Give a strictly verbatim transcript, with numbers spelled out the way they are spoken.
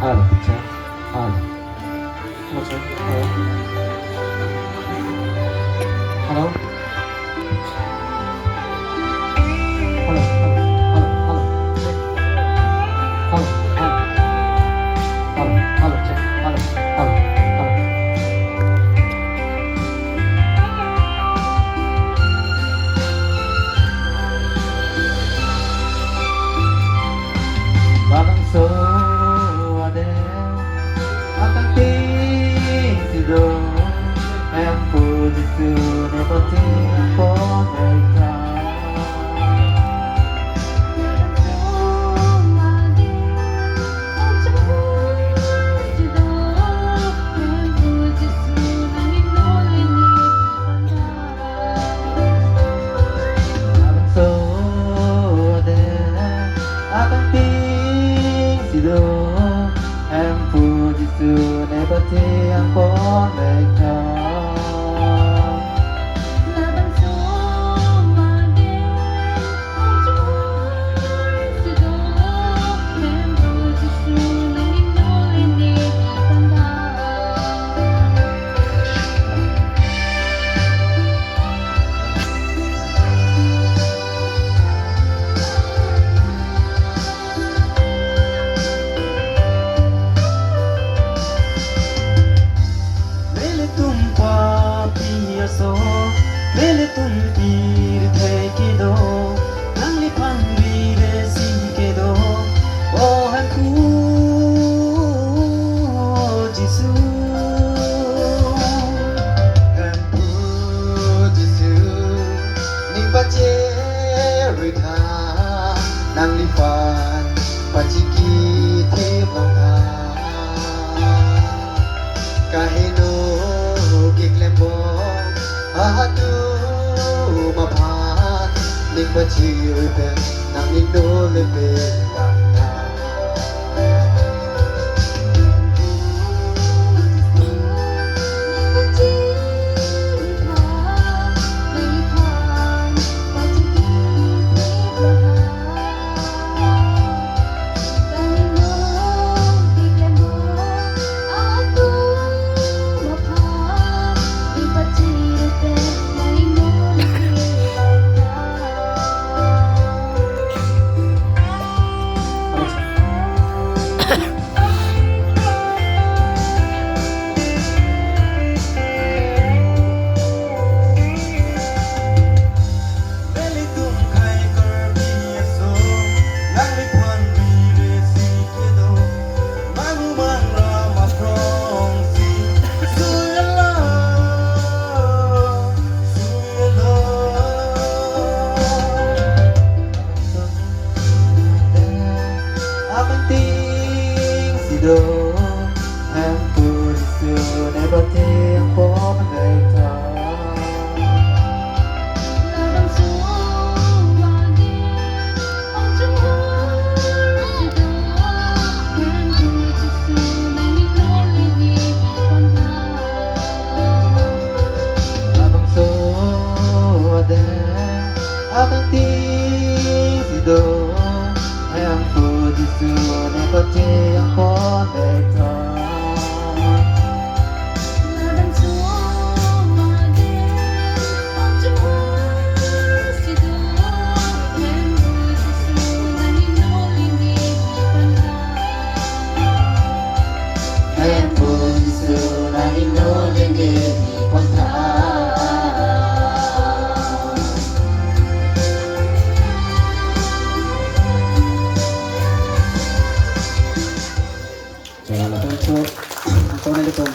Hello, check. Hello. Hello, check. Hello. Hello. Hello, hello, hello, hello. Check. Hello, hello. Hello, hello, check. Hello, hello, hello. Labangso adet atangting si do, Hemphu Jisu ne pachini pon vek tha. Labangso adet atangting si do, Hemphu Jisu ne pachini pon vek tha. Melitum papi aso, melitum pirthe kedo, nangliphan viresi kedo, O Hemphu Jisu. Hemphu Jisu, ning pacherui tha, nangliphan pachikithip long tha. Kaheno keklembom atum aphan, ning pachirui pen nangning nole pe vang tha. Atangting si do, Hemphu Jisu ne pachini pon vek tha. Labangso adet atangting si do, Hemphu Jisu ne pachini pon vek tha. Hemphu Jisu nangning nole ne pi pon tha. Chalo, lapen so, so nelitum